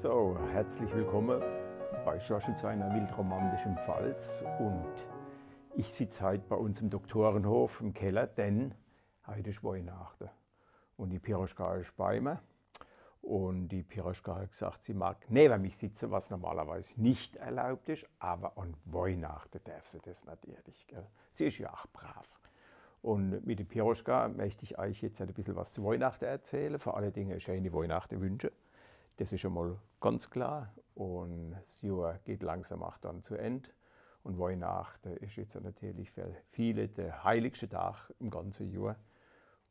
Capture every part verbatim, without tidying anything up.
So, herzlich willkommen bei Schorsch in seiner wildromantischen Palz. Und ich sitze heute bei uns im Doktorenhof im Keller, denn heute ist Weihnachten. Und die Piroschka ist bei mir. Und die Piroschka hat gesagt, sie mag neben mich sitzen, was normalerweise nicht erlaubt ist, aber an Weihnachten darf sie das natürlich. Gell? Sie ist ja auch brav. Und mit der Piroschka möchte ich euch jetzt ein bisschen was zu Weihnachten erzählen, vor allen Dingen schöne Weihnachten wünschen. Das ist schon mal ganz klar. Und das Jahr geht langsam auch dann zu Ende. Und Weihnachten ist jetzt natürlich für viele der heiligste Tag im ganzen Jahr.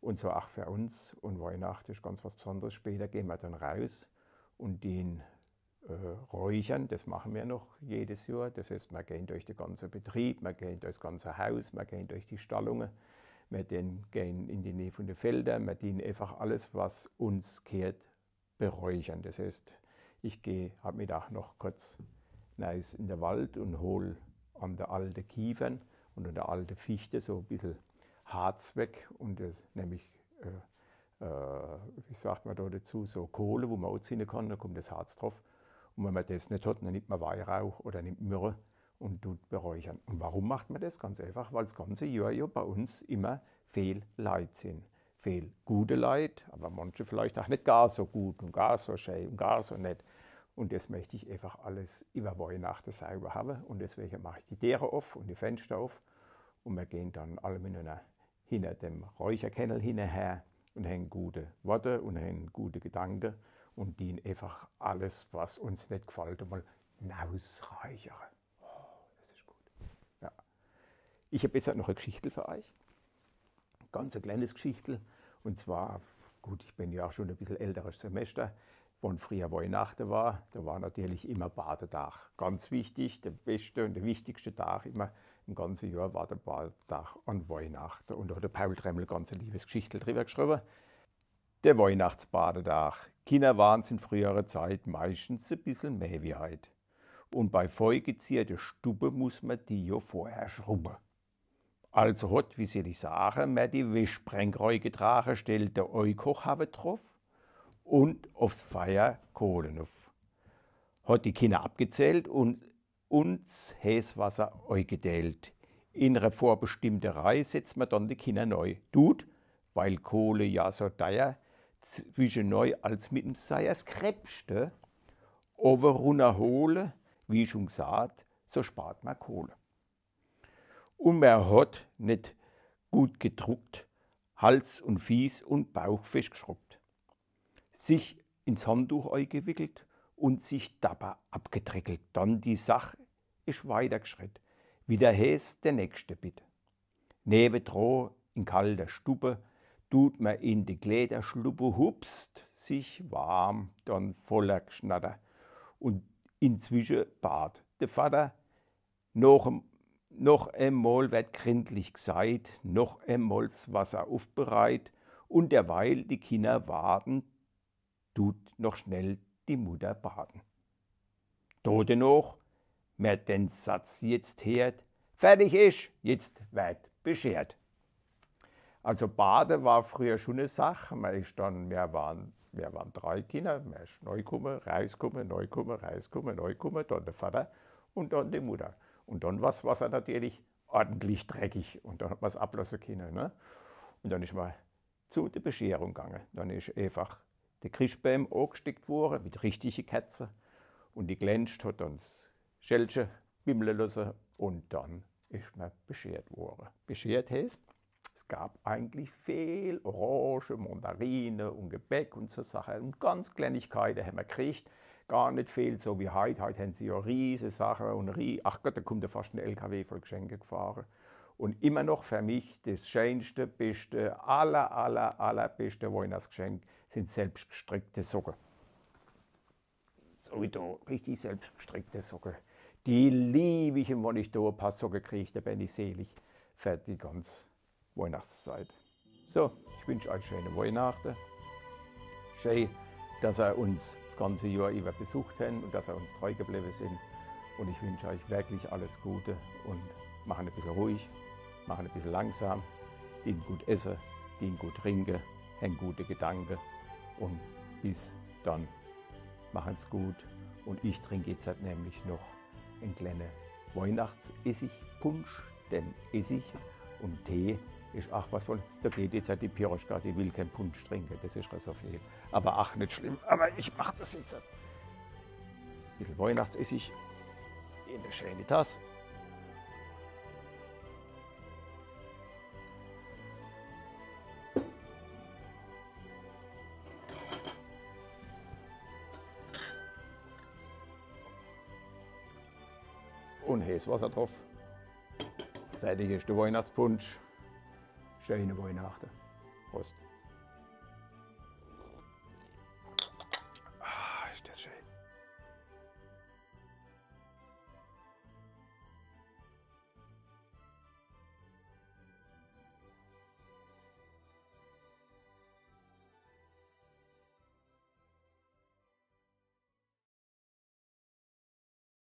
Und so auch für uns. Und Weihnachten ist ganz was Besonderes. Später gehen wir dann raus und den äh, räuchern. Das machen wir noch jedes Jahr. Das heißt, wir gehen durch den ganzen Betrieb, wir gehen durchs ganze Haus, wir gehen durch die Stallungen, wir den, gehen in die Nähe von den Feldern, wir tun einfach alles, was uns gehört, beräuchern. Das heißt, ich gehe am Mittag noch kurz raus in den Wald und hole an der alten Kiefern und an der alten Fichte so ein bisschen Harz weg und das nehme ich, äh, äh, wie sagt man da dazu, so Kohle, wo man anzünden kann, da kommt das Harz drauf. Und wenn man das nicht hat, dann nimmt man Weihrauch oder nimmt Myrrhe und tut beräuchern. Und warum macht man das? Ganz einfach, weil das ganze Jahr ja bei uns immer viel Leute sind. Viel gute Leute, aber manche vielleicht auch nicht gar so gut und gar so schön und gar so nett. Und das möchte ich einfach alles über Weihnachten sauber haben. Und deswegen mache ich die Türe auf und die Fenster auf. Und wir gehen dann alle miteinander hinter dem Räucherkessel hinterher und haben gute Worte und haben gute Gedanken und tun einfach alles, was uns nicht gefällt, mal rausräuchern. Oh, das ist gut. Ja. Ich habe jetzt noch eine Geschichte für euch. Ganz ein kleines Geschichtel. Und zwar, gut, ich bin ja auch schon ein bisschen älteres Semester. Wenn früher Weihnachten war, da war natürlich immer Badetag. Ganz wichtig, der beste und der wichtigste Tag immer im ganzen Jahr war der Badetag an Weihnachten. Und da hat der Paul Tremmel ganz ein liebes Geschichtel drüber geschrieben. Der Weihnachtsbadetag. Kinder waren's in früherer Zeit meistens ein bisschen mehr wie heut. Und bei vollgezierte Stube muss man die ja vorher schrubbe. Also hat, wie soll ich sagen, mer die Wäschbränk rei getrage, stellt de Eikochhawe drauf und aufs Feier Kohle nuff. Hat die Kinder abgezählt und uns heiß Wasser eigedeelt. In re vorbestimmte Rei setzt mer dann die Kinder nei. Dut, weil Kohle ja so deier, zwischenei als mit em Seiers Kräpschte owe runnerhole, wie schon gesagt, so spart mer Kohle. Und mer hat net gut gedruckt, Hals und Fieß und Bauch feschtgeschrubbt, sich ins Handtuch eigewickelt und sich dabei abgedreckelt. Dann die Sach isch weitergeschritt. Wieder heiß de nächste Bitt. Newedro in kalter Stube dut mer in de Kläderschluppe, hupst sich warm, dann voller Geschnatter. Und inzwische bad de Vatter. Noch, noch emol werd grindlich gseit, noch emol s Wasser ufbereit und derweil die Kinner warten, dut noch schnell die Mutter baden. Dodenoch mer den Satz jetzt heert: Fertig isch, jetzt werd beschert. Also Bade war früher schon e Sach. Mer isch dann, mer waren, mer waren drei Kinner, mer isch neikumme, rauskumme, neikumme, rauskumme, neikumme, dann de Vatter und dann die Mutter. Und dann war's Wasser natürlich ordentlich dreckig und dann hat mer's ablosse kinne, ne? Und dann isch mer zu de Bescherung gange. Dann isch eefach de Chrischtbäm ogsteckt wore mit richtige Kerze und die Glenscht hat dann s Schellche bimmle losse und dann isch mer beschert wore. Beschert heißt, es gab eigentlich viel Orange, Mandarine und Gebäck und so Sache. Und ganz Kleinigkeite hämmer kriegt. Gar net viel, so wie heit. Heit hän se ja riese Sache und rie-, ach Gott, da kummt ja fascht en L K W voll Geschenke gfahre. Und immer noch für mich das schönste, beste, aller, aller, allerbeste Weihnachtsgeschenk sind selbstgestrickte Socke. So wie da, richtig selbstgestrickte Socke. Die lieb ich, und wenn ich da e paar Socke krieg, da bin ich selig für die ganz Weihnachtszeit. So, ich wünsch euch schöne Weihnachte. Schön, dass ihr uns das ganze Jahr über besucht habt und dass ihr uns treu geblieben seid. Und ich wünsche euch wirklich alles Gute und machen ein bisschen ruhig, machen ein bisschen langsam, dient gut essen, dient gut trinken, haben gute Gedanken und bis dann. machen's gut. Und ich trinke jetzt halt nämlich noch en kleine Weihnachtsessig-Punsch, denn Essig und Tee is ach was von, da geht jetzt halt die Piroschka, die will kein Punsch trinke, das is so viel. Aber ach, net schlimm, aber ich mach das jetzt halt. Bissel Weihnachtsessig in e schäne Tass. Und heißes Wasser drauf. Fertig is de Weihnachtspunsch. Schäne Weihnachte. Prost.